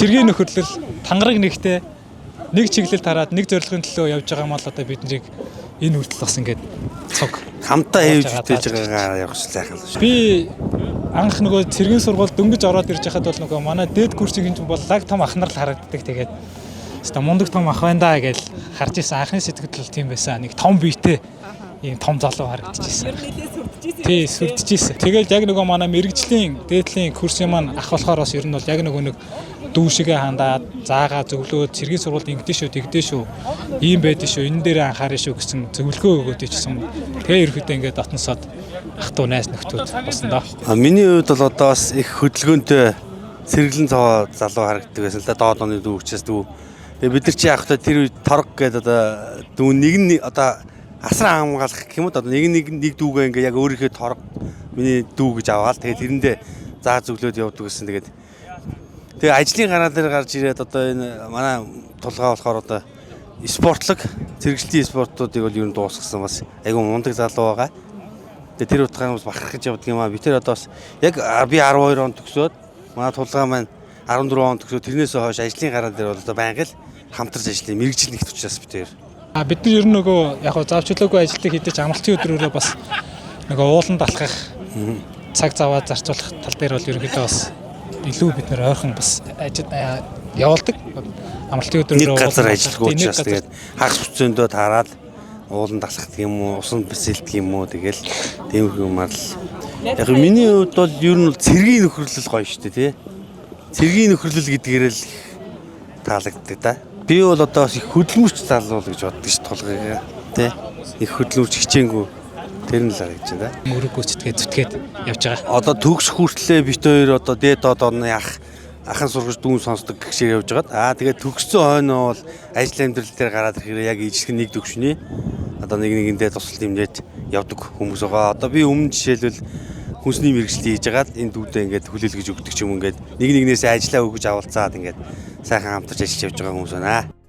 Цэргийн нөхөрлөл тангараг нэгтэй нэг чиглэл тараад нэг зорилгын төлөө явж байгаа мал одоо биднийг энэ хүртэл бас ингээд цуг Хамтаа хөвж бүтээж байгаагаа явах сайхан л шүү. Би анх нөгөө цэргийн сургууль дөнгөж ороод ирж байхад бол нөгөө манай дээд курсын хинч бол лаг том ах нар л харагддаг. Тэгээд өстой мундаг том ах байна да гэж харж исэн анхны сэтгэл бол тийм байсан. Нэг том биетэй ийм том залуу харагдчихсэн. Тий, сүрдчихсэн. Тэгэл яг нөгөө манай мэрэгжлийн дээдлийн курсын маань ах болохоор бас ер нь бол яг нөгөө нэг дүү шигээ хандаад заагаа зөвлөөд цэргийн сургуульд ингэдэж шүү, тэгдэж шүү, ийм байдэн шүү, энэ дээр анхаарна шүү гэсэн зөвлөгөө өгөөд ичсэн. Тэгээ ерөөхдөө ингээд дотносоод ах トゥ найз нөхдүүд болсон доо. А миний хувьд бол одоо бас их хөдөлгөөнтэй сэргэлэн цоо залуу харагддаг байсан л да. Доод оны дүү учраас дүү. Тэгээ бид нар чи яг та тэр үед торг гэдэг одоо дүү нэг нь одоо асран хамгаалах гэх юм уу одоо нэг нэг нэг дүүгээ ингээ яг өөрийнхөө торг миний дүү гэж аваад тэгээ тэрэндээ заа зөвлөөд явдаг гэсэн. Тэгээд тэгээ ажлын гараа дээр гарч ирээд одоо энэ манай тулгаа болохоор одоо спортлог зэрэглэлийн спортуудыг бол ер нь дуусгасан бас айгүй мундаг залуу байгаа. Тэгээ тэр утгаар бас бахархаж явдаг юм аа. Би тэр одоо бас яг би 12 он төгсөөд манай тулгаа маань 14 он төгсөөд тэрнээс хойш ажлын гараа дээр бол одоо байнга л хамтарч ажлын мэрэгжил нэгт учраас би тэр. А бид нар ер нь нөгөө яг хоо завчлаагүй ажилтыг хийдэж амралтын өдрөөрөө бас нөгөө ууланд алхах цаг заваа зарцуулах тал дээр бол ерөнхийдөө бас илүү бид нэр ойрхон бас ажил явуулдаг. Амралтын өдрөөрөө Нэг газар ууланд ажилгүй алхах, тий, нэг учраас газар. тэгээд хагас бүтсөндөө таарад ууланд алхах юм уу, усанд бэсэлдэг юм уу тэгэл тиймэрхүү юмар л. Яг нь миний хувьд бол ер нь бол цэргийн нөхөрлөл гоё шүү дээ тий. Цэргийн нөхөрлөл гэдгээр л их таалагддаг да. Би бол одоо бас их хөдөлмөрч залуу л гэж боддог ш тулгыг тий. Их хөдөлмөрч хичээнгүй тэр нь л харагдаж байна да. Мөрөг гүйцэтгээд зүтгээд явж байгаа. Одоо төгс хүртлээ бит хоёр одоо дээд доод орны ах ахан сургаж дүүн сонсдог гэгшээр явж байгаад аа тэгээд төгссөн хойноо бол ажил амьдрал дээр гараад ирэхээр яг ижлэх нэг төгшний одоо нэг нэгэндээ тусал дэмжиж явдаг хүмүүс байгаа. Одоо би өмнө жишээлбэл хүнсний мэргэжил хийж байгаад энэ дүүдээ ингээд хүлээлгэж өгдөг ч юм ингээд нэг нэгнээсээ ажиллаа өгөж авалцаад ингээд сайхан хамтарч ажиллаж явж байгаа хүмүүс байна.